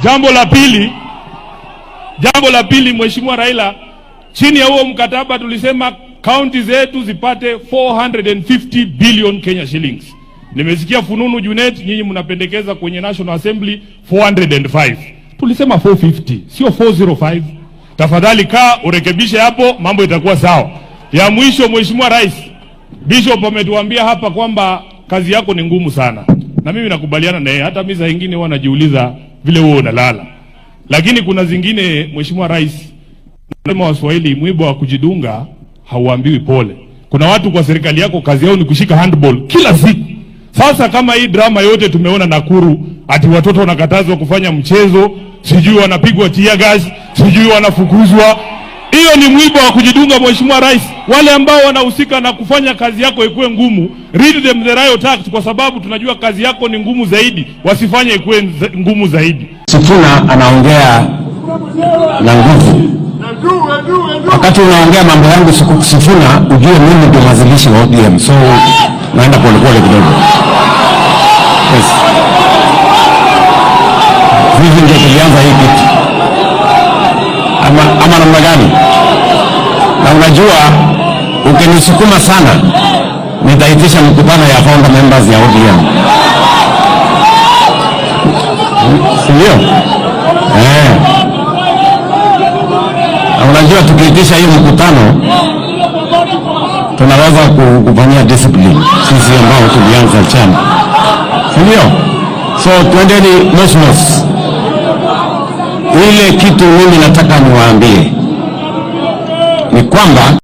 Jambo la pili, Mheshimiwa Raila, chini ya huo mkataba tulisema kaunti zetu zipate 450 billion Kenya shillings. Nimesikia fununu Junet, nyinyi mnapendekeza kwenye National Assembly 405. Tulisema 450, sio 405. Tafadhali kaa urekebishe hapo, mambo itakuwa sawa. Ya mwisho, Mheshimiwa Rais, Bishop ametuambia hapa kwamba kazi yako ni ngumu sana, na mimi nakubaliana na yeye. Hata mimi saa ingine huwa najiuliza vile wewe unalala, lakini kuna zingine, Mheshimiwa Rais, nasema Waswahili, mwiba wa kujidunga hauambiwi pole. Kuna watu kwa serikali yako kazi yao ni kushika handball kila siku. Sasa kama hii drama yote tumeona Nakuru, ati watoto wanakatazwa kufanya mchezo, sijui wanapigwa tear gas, sijui wanafukuzwa. Hiyo ni mwiba wa kujidunga, Mheshimiwa Rais. Wale ambao wanahusika na kufanya kazi yako ikuwe ngumu, read them the riot act, kwa sababu tunajua kazi yako ni ngumu zaidi, wasifanye ikuwe ngumu zaidi. Sifuna anaongea na nguvu. Wakati unaongea mambo yangu Sifuna, ujue mimi ndio mwanzilishi wa ODM, so naenda polepole kidogo. Yes. Hivi ndio tulianza hii kitu ama namna gani? Na unajua ukinisukuma sana nitaitisha mkutano ya founder members ya ODM, si ndio? Eh. Na unajua tukiitisha hiyo mkutano tunaweza kufanyia discipline sisi ambao tulianza chama, si ndio? So twendeni mosmos. Ile kitu mimi nataka niwaambie ni kwamba